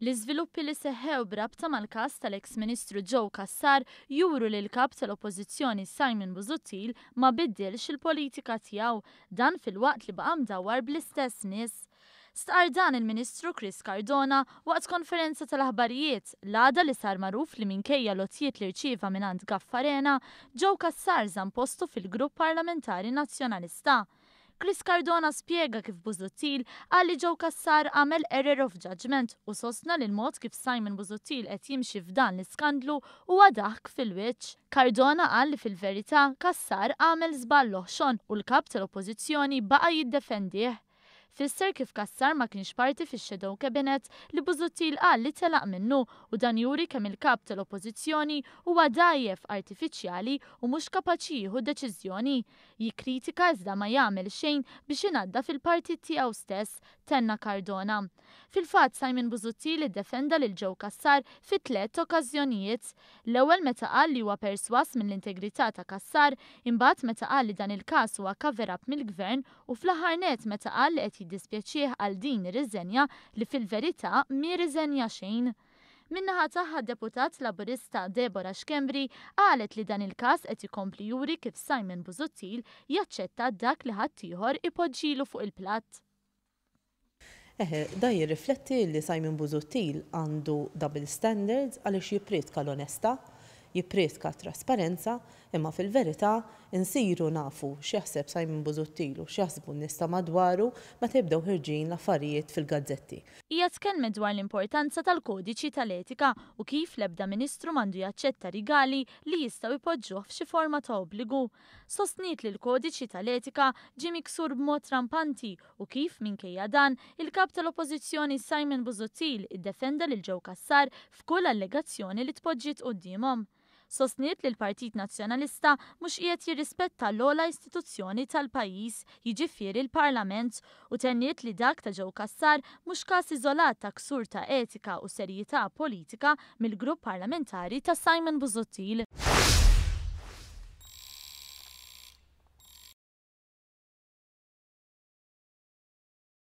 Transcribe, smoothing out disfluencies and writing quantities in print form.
L-iżviluppi li seħħew b'rabta mal-każ tal-eks Ministru Joe Cassar juru li l-Kap tal-Oppożizzjoni Simon Busuttil ma biddilx il-politika tiegħu, dan filwaqt li baqa' mdawwar bl-istess nies. Stqarr dan il-Ministru Chris Cardona waqt konferenza tal-aħbarijiet l-għada li sar magħruf li minkejja l-għotjiet li rċieva mingħand Gaffarena, Joe Cassar żamm postu fil-Grupp Parlamentari Nazzjonalista. Chris Cardona spjega kif Busuttil qal li Joe Cassar għamel error of judgement u sostna li l-mod kif Simon Busuttil qed jimxi f'dan l-iskandlu huwa daħk fil-wiċċ. Cardona qal li fil-verità Cassar għamel żball oħxon u l-Kap tal-Oppożizzjoni baqa' jiddefendih. Fisser kif Cassar ma kienx parti fix-shadow cabinet li Busuttil qal li telaq minnu u dan juri kemm il-Kap tal-Oppożizzjoni huwa dgħajjef, artifiċjali u mhux kapaċi jieħu deċiżjoni. Jikkritika iżda ma jagħmel xejn biex inaddaf il-partit tiegħu stess, tenna Cardona. Fil-fatt, Simon Busuttil iddefenda lil Joe Cassar fi tlett okkażjonijiet. L-ewwel meta qal li huwa persważ mill-integrità ta' Cassar, imbagħad meta qal li dan il-każ huwa cover-up mill-Gvern u fl-aħħar nett meta qal li qed jiddispjaċih għal din ir-riżenja li fil-verità mhi riżenja xejn. Min-naħa tagħha d-Deputat Laburista Deborah Schembri qalet li dan il-każ qed ikompli juri kif Simon Busuttil jaċċetta dak li ħaddieħor ipoġġilu fuq il-platt. Eħe, dan jirrifletti li Simon Busuttil għandu double standards għaliex jipprietka l-onestà, jipprietka t-trasparenza, imma fil-verità insiru nafu x'jaħseb Simon Busuttil u x'jaħsbu n-nies ta' madwaru meta jibdew ħerġin l-affarijiet fil-gazzetti. Hija tkellmet dwar l-importanza tal-kodiċi tal-etika u kif l-ebda Ministru m'għandu jaċċetta rigali li jistgħu jpoġġuh f'xi forma ta' obbligu. Sostniet li l-kodiċi tal-etika ġie miksur b'mod rampanti u kif, minkejja dan, il-Kap tal-Oppożizzjoni Simon Busuttil iddefenda lil Joe Cassar f'kull allegazzjoni li tpoġġiet quddiemhom. Sostniet li l-Partit Nazzjonalista mhux qiegħed jirrispetta l-ogħla istituzzjoni tal-pajjiż, jiġifieri l-Parlament, u tenniet li dak ta' Joe Cassar mhux każ iżolat ta' ksur ta' etika u serjità politika mill-grupp parlamentari ta' Simon Busuttil.